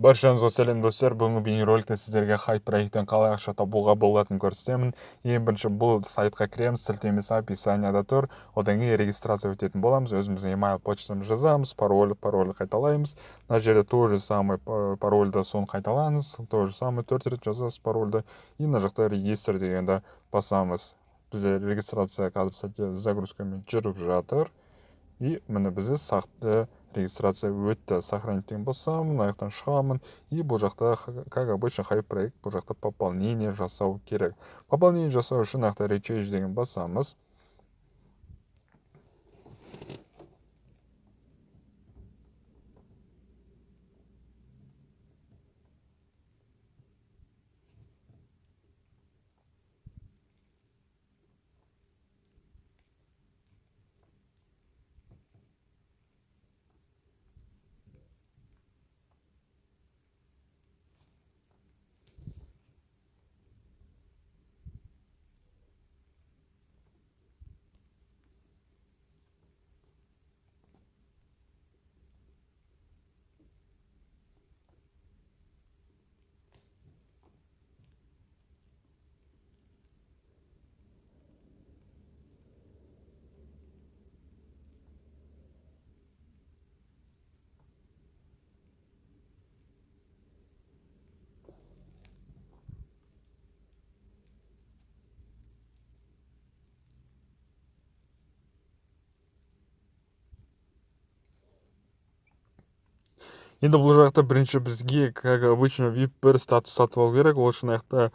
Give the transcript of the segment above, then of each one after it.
Баршаңызға сәлем, достар! Бүгінгі бейнероликте сіздерге Хайп проекттен қалай ақша табуға болатынын көрсетемін. Ең бірінші бұл сайтқа кіреміз, сілтемесі описанияда тұр. Одан кейін регистрация өтетін боламыз. Өзіміздің email почтамызды жазамыз, пароль қайталаймыз. Мына жерде то же самое, парольді соны қайталаңыз, то же самое төрт рет жазасыз парольді. И мына жақта регистр дегенді басамыз. Бізде регистрация қазір сәтте загрузкамен жүріп жатыр. И міне, бізде сақты регистрация өтті. Сохранить деген басамын, мына жақтан шығамын. И бұл жақта, как обычно, Хайп проект, бұл жақта пополнение жасау керек. Пополнение жасау үшін мына жақта recharge деген басамыз. Енді бұл жақта бірінші бізге, как обычно, VIP 1 статус сатып алу керек. Ол үшін жақта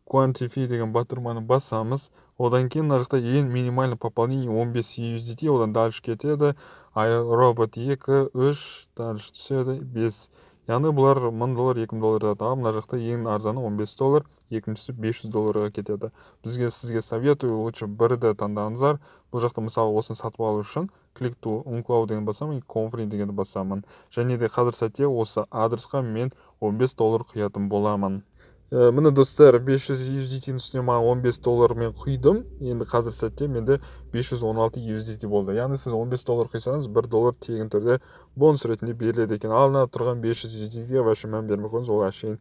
Quantify деген батырманы басамыз. Одан кейін мына жақта ең минимальный пополнение 15 USDT, одан дальше кетеді. iRobot 2, 3, дальше түседі 5. Яғни бұлар 1000 доллар, 2000 доллар тұрады. Ал мына жақта ең арзаны 15 доллар, екіншісі 500 долларға кетеді. Бізге, сізге советую, лучше бірді таңдаңыздар. Бұл жақта, мысалы, осыны сатып алу үшін click to uncloud деген басамын, confirm дегенді басамын. Және де қазір сәтте осы адресқа мен 15 доллар құятын боламын. Міне, достар, 500 USDT-ның үстіне маған 15 доллар мен құйдым. Енді қазір сәтте менде 516 USDT болды. Яғни сіз 15 доллар құйсаңыз, 1 доллар тегін түрде бонус ретінде беріледі екен. Ал мына тұрған 500 USDT-ге вообще мән бермей қойыңыз, ол әшейін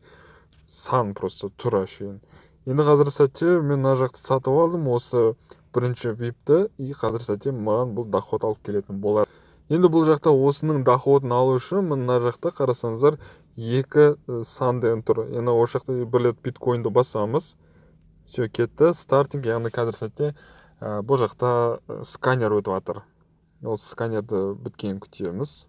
сан, просто тұр әшейін. Енді қазір сәтте мен мына жақты сатып алдым, осы бірінші VIP-ті, и қазір сәтте маған бұл доход алып келетін болады. Енді бұл жақта осының доходын алу үшін мына жақта қарасаңыздар, екі сан деген тұр. Енді осы жақта бір рет биткоинді басамыз. Все, кетті. Starting, яғни қазір сәтте бұл жақта сканер өтіп жатыр. Ол сканерді біткенін күтеміз.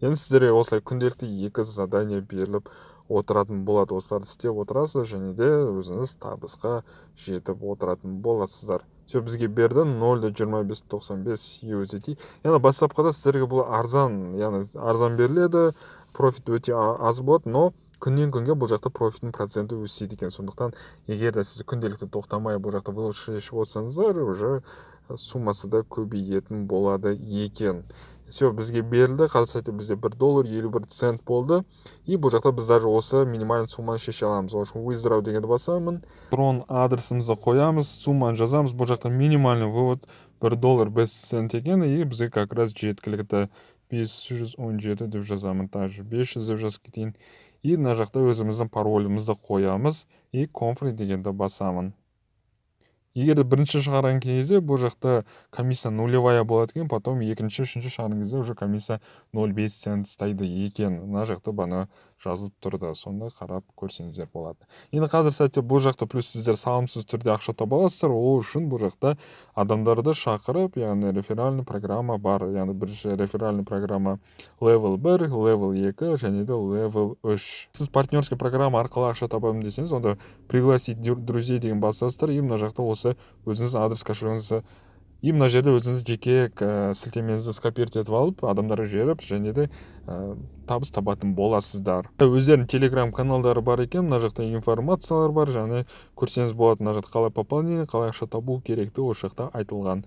Енді сіздерге осылай күнделікті екі задание беріліп отыратын болады. Осыларды істеп отырасыз және де өзіңіз табысқа жетіп отыратын боласыздар. Все, бізге берді 0,2595 USDT. Яғни бастапқыда сіздерге бұл арзан, яғни арзан беріледі, профит өте аз болады, но күннен күнге бұл жақта профиттің проценті өседі екен. Сондықтан егер де сіз күнделікті тоқтамай бұл жақта вывод шешіп отырсаңыздар, уже суммасы да көбейетін болады екен. Все, бізге берілді. Қазір сәтте бізде 1 доллар 51 цент болды. И бұл жақта біз даже осы минимальный сумманы шеше аламыз. Ол үшін withdraw дегенді басамын. Трон адресімізді қоямыз, сумманы жазамыз. Бұл жақта минимальный вывод 1 доллар 5 цент екен, и бізге как раз жеткілікті 517 деп жазамын, также 500 деп жазып кетейін. И мына жақта өзіміздің паролімізді қоямыз и confirm дегенді басамын. Егер де бірінші шығарған кезде бұл жақта комиссия нулевая болады екен, потом екінші, үшінші шығарған кезде уже комиссия 0,5 цент ұстайды екен. Мына жақта бана жазылып тұрды, сонда қарап көрсеңіздер болады. Енді қазір сәтте бұл жақта плюс сіздер салымсыз түрде ақша таба аласыздар. Ол үшін бұл жақта адамдарды шақырып, яғни реферальный программа бар. Яғни бірінші реферальный программа level 1, level 2 және де level 3. Сіз партнерский программа арқылы ақша табамын десеңіз, онда пригласить друзей деген басасыздар, и мына жақта осы өзіңіздің адрес кошелегіңізді, и мына жерде өзіңіз жеке сілтемеңізді скопировать етіп алып, адамдарға жіберіп, және де табыс табатын боласыздар. Өздерінің телеграм каналдары бар екен, мына жақта информациялар бар, және көрсеңіз болады, мына жақта қалай пополнение, қалай ақша табу керектігі осы жақта айтылған.